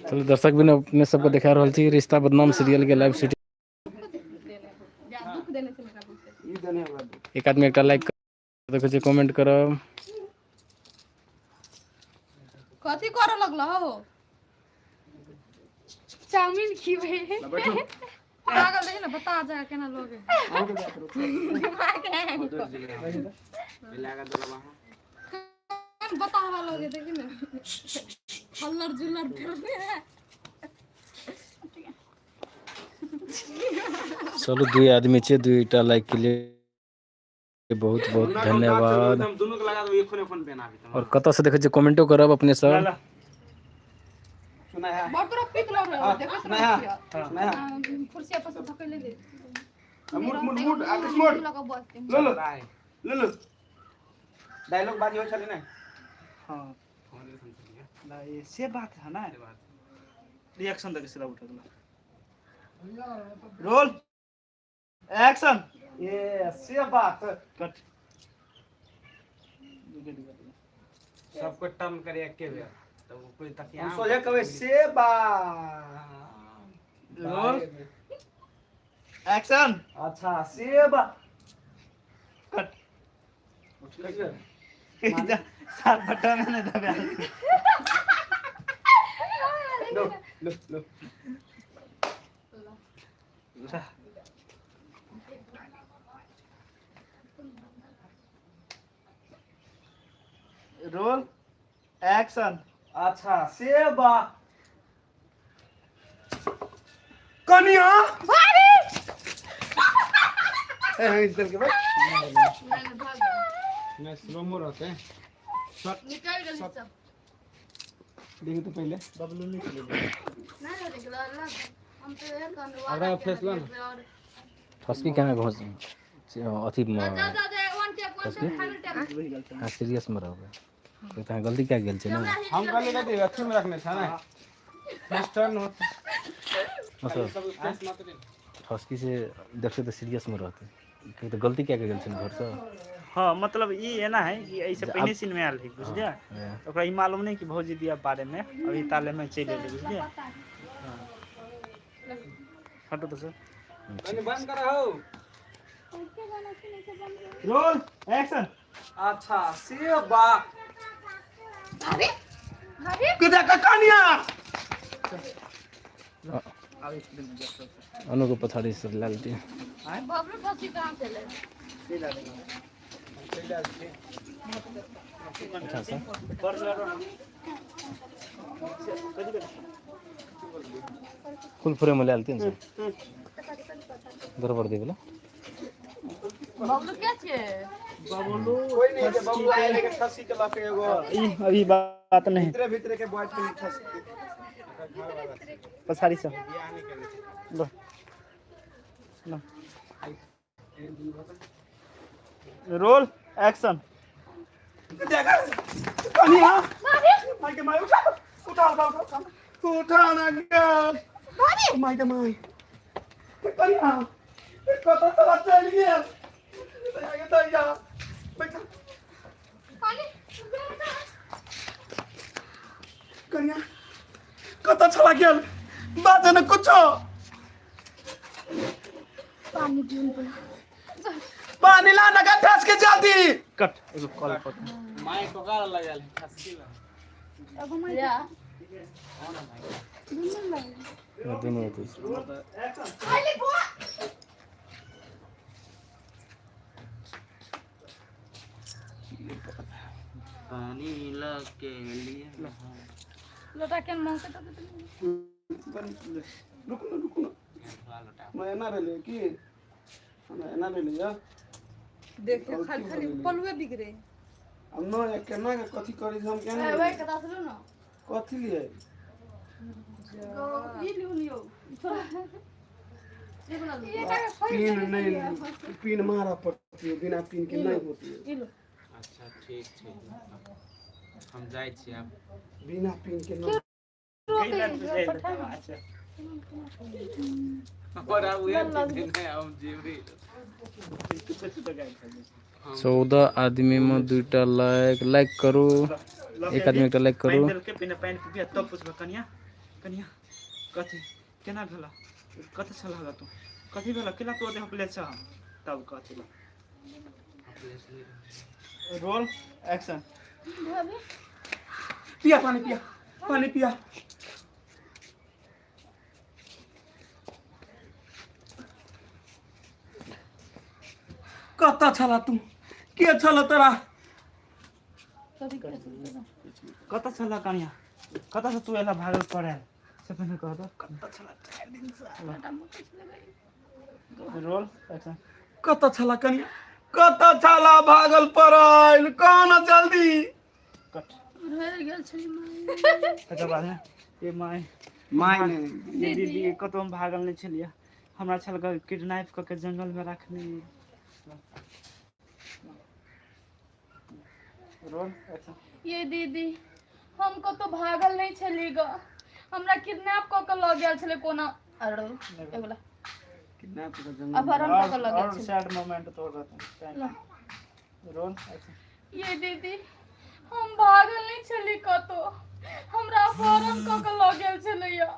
चलू दर्शक बिन अपने सबके देखा रहल छी रिश्ता बदनाम सीरियल के लाइव शूटिंग। एक आदमी एकटा लाइक देखै छी, कमेंट करब। कथी करऽ लगल हो? चाउमीन खिबै। पागल, देखी ना, बता जा केना लोग है। दिमाग है इनको। बतावा लोग है, देखी ना, हल्लर जुल्लर फिर है। चलू, दुई आदमी छै, दुईटा लाइक के लिए बहुत बहुत धन्यवाद। और कतऽ से देखै छियै, कमेंटो करब अपने सब। बड़ तोरा पीत लग रहा है, देखत रहै छियै। कुर्सिया पर से धकेले दे। मुट मुट मुट आकाश मुट। लगा बस। लो लो लो लो, डायलॉग बाजी हो चले ना। हाँ ना, ये से बात है ना, रिएक्शन दके सीधा उठा गेला। Roll action. ये से बात। कट। सबको टर्न करे एके बेर तब वो कोई तकिया। हम सोझे कहबै से बात। Roll action. अच्छा से बात। कट। सात बट्टा में नहीं दबा। लो लो लो। Roll action. अच्छा से बात कनिया भाभी ए इधर के भाई। नहीं, स्लोमो रहते हैं। निकल गेल सब। देखी तो पहले। बबलू निकले। नहीं नहीं निकल अल्लाह, हम तो एक अरे फेस लो ना। फसकी केना घोस अथी जा जा जा, वन टेप वन फसकी? Tape, final tape. अहाँ सीरियस में रहबै तऽ अहाँ गलती कए गेल छै ने। हम कहले कथी अथी में रखने छ ना, फेस टर्न होते। मतलब सब फेस मत ले। फसकी से देखते तऽ सीरियस में रहतै, किएक तऽ गलती कए के गेल छै ने घरसँ। हाँ, मतलब ई एना है कि ऐसे जे पहले आब सीन में आयल रही, बुझलियै? हाँ। तो ओकरा ई मालूम नहीं कि भौजी दिया बारे में अभी ताले में चलि एलै, बुझलियै? हाँ, हटो तो सर। कनी बंद कर हो। Role action. अच्छा से बात। भाभी भाभी। कुदा का कनिया। अनुको पछाडि से लए लेतियै। बबलू फंसी कहाँ से ले? अच्छा सर। फुल फ्रेम में लए लेतियै ने सर, गड़बड़ दै बला। बबलू के छे? बबलू। कोई नहीं है, बबलू आए के खसी के लके एगो। ई अभी बात नहीं। भीतरे भीतरे के बैठ के खसी के। पछाड़ी से लो लो। Roll action. देखा कनिया माई के माई, उठा उठा उठा उठा उठा ना गया भाभी। माई के माई, कनिया कत तोरा चलि गेल दैया दैया बैठा। पानी। कनिया कत छला गेल, बाजे न कुछो। पानी दिउन पर। पानी ला ना ठस के जल्दी। कट, एगो कॉल पर। माइक ओकरा लगल है खसकी ला। या। दुनू अथी छै। आइले बुआ। पानी लके लिए। लोटा के मुंह के तो रुकू न, रुकू न। मैं एना रहले की हमरा एना रहले या। देखे खाली खाली पलुए बिगड़े। अब न केना के कथी करी हम केना? ए भाई, कता सुन न। कथी लिए? ई लिउ लिउ, छोड़, ये बना लो। पिन नहीं, पिन मारा पड़ती है, बिना पिन के नहीं होती है। ई लो। अच्छा ठीक छै, हम जाइ छी आब। बिना पिन के नहीं। अच्छा। और आब उहे ठीक नहि हम जेबै। 14 आदमीमे 2टा लाइक। लाइक करू, एक आदमी एकटा लाइक करू। पानि देलकै, पहिने पानि पीबी तब पुछबै। कनिया, कनिया, कथी केना भेल? कतऽ छल तू? कथी भेल? केना तू ओते हपले छ? तब कथी रोल एक्शन। भाभी। पिया पानी, पिया पानी, पिया। कतऽ छला तू? के छल तोरा? कथी के छल? कतऽ छल कनिया? कतऽ से तू एला भागल पड़ल से पहिने कह दो। कतऽ छला 4 दिन से? Roll action. कतऽ छला कनिया? कतऽ छला भागल पड़ल? कौन जल्दी। कट। रहि गेल छली माय। तकर बाद ए माय। माय नहि। ये दीदी, कतौ हम भागल नहि छलियै। हमरा छल किडनैप कऽ के जंगल मे रखने। Roll action. ये दीदी, हम कतौ भागल नहि छली ग। हमरा किडनैप कऽ के लऽ गेल छलै कोना। अरे एगोला अपहरण कऽ के लऽ गेल और छलै। सैड मोमेंट तोड़ रहता। Roll action. ये दीदी, हम भागल नहि छली कतौ। हमरा अपहरण कऽ के लऽ गेल छलैया।